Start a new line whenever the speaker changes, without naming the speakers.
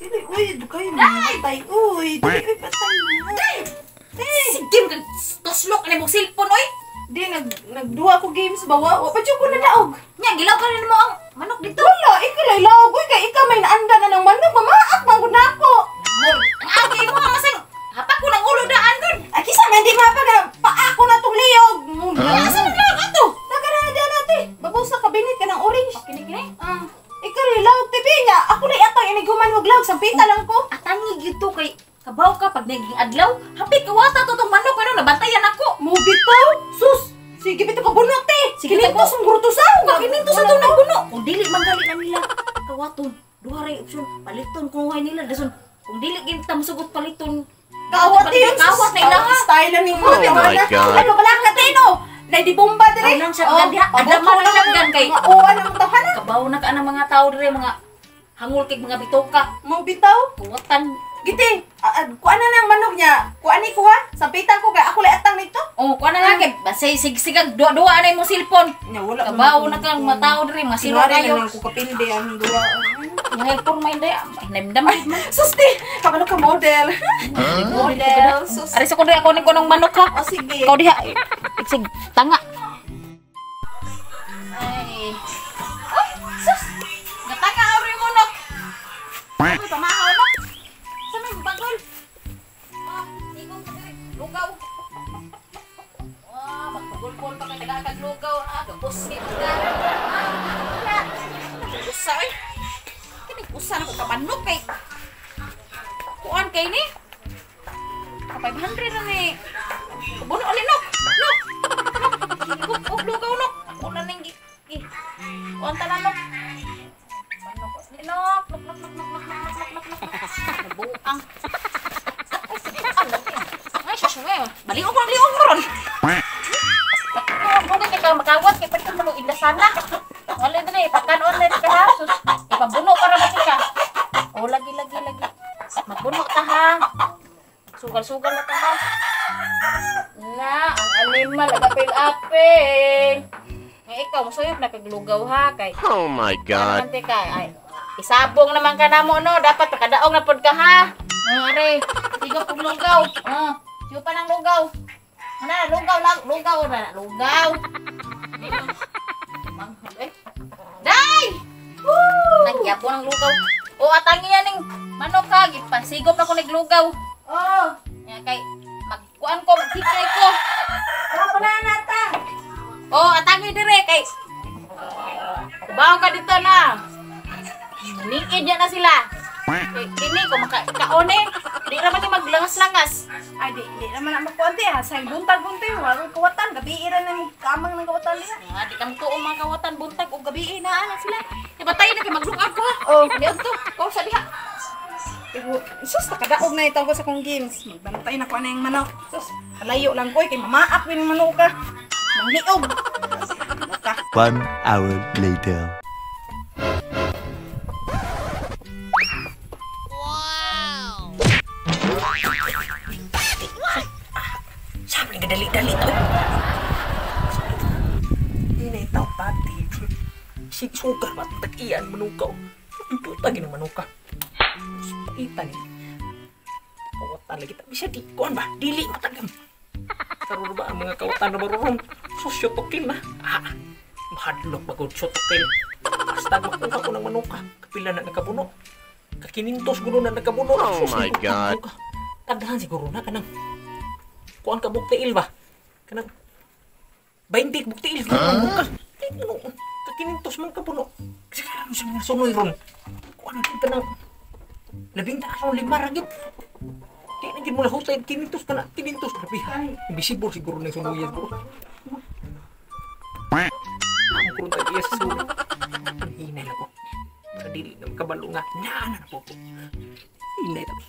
Dili, uy, dugay na. Patay, uy. Dili, uy, patay na.
Sige, kag tuslok na imong cellphone oy.
Di, nagduwa ko games ba? Wa pa jud ko na daog.
Nya gilaw ka rin mo ang manok dito.
Wala, ikaw lay laog. Uy, kay ikaw may naanda na ng manok. Mamaak, man gud na ako.
Mur, ang agi mo masang hapak ko ng ulo daan gud.
Ay, kisa man di mapag paa ko na tong liyog.
Huh? Asa man lang ato?
Nagara na natin. Babusa kabinet ka ng orange.
Kini kini.
Ah, ikaw rin laog TV niya. Ako na atang iniguman og laog sampita lang ko.
Atangi gyud to kay kabaw ka pag naging adlaw. Hapit kawata to tong manok ano nabantayan ako.
Mo bitaw. Sus. Sige bitaw ka bunot te.
Sige,
Kinintos ang grutusaw.
Kininto sa to nagbuno. Kung dili man gali na nila kawaton, duha ray opsyon paliton kunuhay nila dason. Kung dili gyud ta mosugot paliton.
Kawat yun.
Kawat na ilaha.
Style na ni mo.
Oh my God.
Ano bala ka te no? Nay di bomba dire.
Ay, nang shotgun diha. Adama ng shotgun kay-
Oo, anong tahanan?
Kabaw na ka ng mga tao dire mga hangul kay mga bitoka.
Mo bitaw.
Kawatan.
Giti, kuan na nang manok niya. Kuan ni ko ha. Sampitan ko kay ako lay atang nito.
Oh, kuan na lang kay basay sigsigag duwa-duwa na imong cellphone.
Nya wala.
Kabaw na kang matao dire mga siro
Kinwari
kayo.
na lang ko kapindi ang duwa.
Yung helpor may day, ay namdam man.
Sus ti, kabalo ka model. Model. Sus.
Ari sa ko diri ako ning kunong manok ha.
Oh, sige.
Ikaw diha. Sig tanga. Ay. Ay, sus. Gatanga ori mo nok. Ay, pamahaw nok. Sa may bagol. Ah, ikot ka diri. Lugaw. Ah, magpagulpol pa kay taga kag lugaw. Ah, gabos kay ka. Ah, usa oy. Kini usa na ko ka manok kay. Kuan kay ni. Ka 500 na ni. Buno ali nok. Nok. Nok. Og lugaw nok. Ako na ning gi. Kuan ta na nok. Manok. Nok, nok, nok, nok, nok, nok, nok, nok, nok, nok. Nabuang. Ay, sus mo. Baliw ko liog mo ron. Kung kay ka makawat kay pwede ka maluin na sana. Wala diri, pagkanon na ka ha. Sus, ipabuno para mo ka. Oh, lagi lagi lagi. Magbuno ta ha. Sugal-sugal na ta ha. Na, ang animal nagapil-apil. Nga ikaw, musuyop na kaglugaw ha kay.
Oh my God.
Naman ka, ay, isabong naman ka namo no, dapat makadaog na pod ka ha. Are, sigop og lugaw. Ah, siyo pa ng lugaw. Ano na, lugaw lang, lugaw na, lugaw. Manghal eh. Day! Nagyapo ng lugaw. O atangi yan ning manok ha, gipasigop na ko naglugaw.
Oh,
Ya kay magkuan ko, maghikay ko.
ano pa na nata?
O atangi dire kay Bawo ka dito na. Ningid na sila. Kay kini ko makakaon eh. Di ra man ni maglangas-langas.
Ay, di naman na makuan te ha. Sa buntag bunti, wala kawatan. Gabi ra na kamang ng kawatan diha.
Nga di ka mutuo mga kawatan buntag og gabi na ana sila. Ibatay na kay maglungag ko ha.
Oh.
Niadto, ko sa diha.
Pero, sus, nakadaog na itaw ko sa kong games. Magbantay na ko na yung manok. Sus, kalayo lang ko eh, kay mamaak yung manok ka. Mangliog. Manok ka.
1 hour later.
Sabi nga dali-dali to. Hindi na itaw pati. Sugar ba tag-iyan manuka. Puta gina manuka. Paita ni. Kawatan lagi ta. Bisa di kuan ba? Dili matagam. Karon ba ang mga kawatan na marurong? Susyo tokin na. Ah, mahadlok ba gud sotokin. Basta makuha ko ng manuka. Kapila na nakabuno. Kakinintos gulo na nakabuno.
Oh
Sus,
my God.
manuka. Tagdahan siguro na kanang kuan ka buktiil ba? Kanang 20 buktiil. Huh? Ano? Kakinintos man kabuno. Kasi ano sa mga sunoy ron? Kuan na kanang labing ta karon lima ra gyud. Di na gyud mo lahutay kinintos ka na kinintos grabe. Invisible siguro na sunoy siguro. Ang kurun tayo iya sa sunoy. Ang hinay lang ko. Para dili na makabalo nga. Naa na po ko. Hinay tabi.